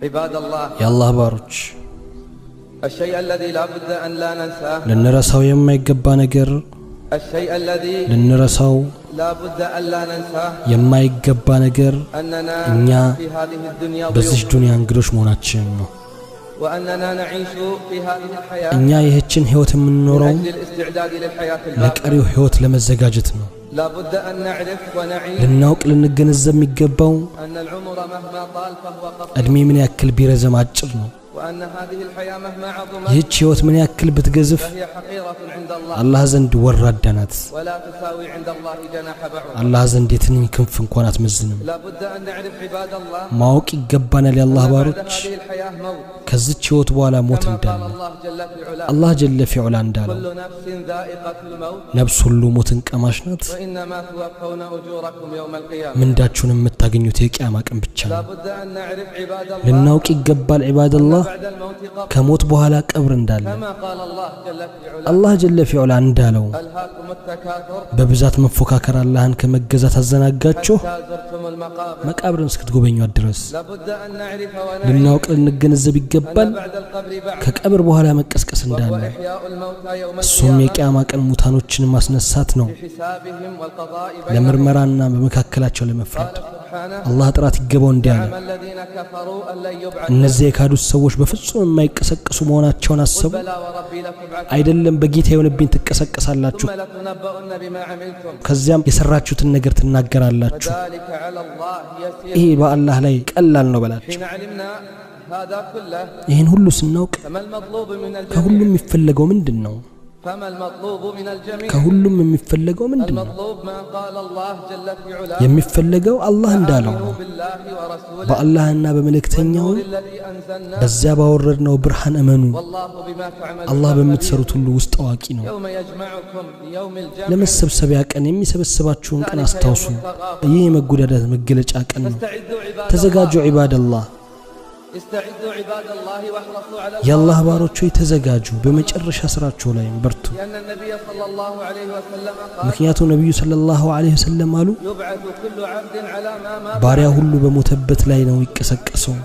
عباد الله የአላህ ባሮች الشيء الذي لا بد أن لا ننساه ልንረሳው የማይገባ ነገር الشيء الذي ልንረሳው لا بد أن لا ننساه የማይገባ ነገር أننا እኛ في هذه الدنيا በዚህ ضيوف ዱንያ እንግዶች መሆናችን ነው። وأننا نعيش في هذه الحياة እኛ ይህችን ህይወት من የምንኖረው أجل الاستعداد للحياة الباقية ለቀሪው ህይወት ለመዘጋጀት ነው። لا بد أن نعرف ونعي ልናውቅ ልንገነዘብ የሚገባው أن العمر مهما طال فهو قصير እድሜ ምን ያክል ቢረዘም አጭር ነው። وأن هذه الحياة مهما عظمت ይህች ህይወት ምን ያክል ብትገዝፍ فهي حقيرة عند الله አላህ ዘንድ ወራዳ ናት። ولا تساوي عند الله جناح بعوضة አላህ ዘንድ የትንኝ ክንፍ እንኳን አትመዝንም። لا بد أن نعرف عباد الله ማወቅ ይገባናል የአላህ أن بعد ባሮች هذه الحياة موت ከዚች ህይወት በኋላ ሞት كما قال እንዳለ الله جل في علاه አላህ ጀለ ፊዑላ እንዳለው كل نفس ذائقة الموت ነፍስ ሁሉ ሞትን ቀማሽ ናት፣ وإنما توفون أجوركم يوم القيامة ምንዳችሁን የምታገኙት የቅያማ ቀን ብቻ لا ነው። بد أن نعرف عباد الله ልናውቅ ይገባል ዒባደላህ بعد الموت قبر ከሞት በኋላ ቀብር እንዳለ كما قال الله جل في علاه አላህ ጀለ ፊዑላ እንዳለው ألهاكم التكاثر በብዛት መፎካከር አላህን ከመገዛት አዘናጋችሁ حتى زرتم المقابر መቃብርን እስክትጎበኟት ድረስ። لا بد أن نعرف ونعي ልናውቅ ልንገነዘብ أن ይገባል بعد القبر بعث ከቀብር በኋላ መቀስቀስ وهو እንዳለ إحياء الموتى يوم እሱም القيامة የቅያማ ቀን ሙታኖችን ማስነሳት ነው፣ بحسابهم والقضاء بينهم ለምርመራና በመካከላቸው ለመፍረድ። قال سبحانه አላህ ጥራት ይገባው እንዲህ አለ፣ زعم الذين كفروا أن لن يبعثوا እነዚያ የካዱት ሰዎች በፍጹም የማይቀሰቀሱ መሆናቸውን قل አሰቡ። بلى وربي لتبعثن አይደለም በጌታ የሆነብኝ ትቀሰቀሳላችሁ፣ ثم لتنبؤن بما عملتم ከዚያም የሰራችሁትን ነገር ትናገራላችሁ። وذلك على الله يسير ይሄ በአላህ ላይ ቀላል ነው በላቸው። حين علمنا هذا كله ይህን ሁሉ ስናውቅ فما المطلوب من الجميع ከሁሉም የሚፈለገው ምንድን ነው? فما المطلوب من الجميع ከሁሉም የሚፈለገው ምንድን ነው? المطلوب ما قال الله جل في علاه የሚፈለገው አላህ እንዳለው آمنوا ነው። بالله ورسوله በአላህና በመልእክተኛው والنور الذي أنزلنا በዚያ ባወረድነው ብርሃን እመኑ። والله بما تعملون አላህ خبير በምትሰሩት ሁሉ ውስጥ አዋቂ ነው። يوم يجمعكم ليوم الجمع ለመሰብሰቢያ ቀን የሚሰበስባችሁን ቀን ذلك يوم አስታውሱ። التغابن ይህ የመጎዳዳት መገለጫ ቀን ነው። فاستعدوا عباد ተዘጋጁ الله ዒባደላህ፣ استعدوا عباد الله واحرصوا على የአላህ الخواتيم ባሮች ሆይ ተዘጋጁ፣ በመጨረሻ ስራችሁ ላይም በርቱ። لأن النبي صلى الله عليه وسلم قال ምክንያቱም ነቢዩ ሰለላሁ ዐለይሂ ወሰለም አሉ يبعث كل عبد على ما مات ባሪያ عليه ሁሉ በሞተበት ላይ ነው ይቀሰቀሰው።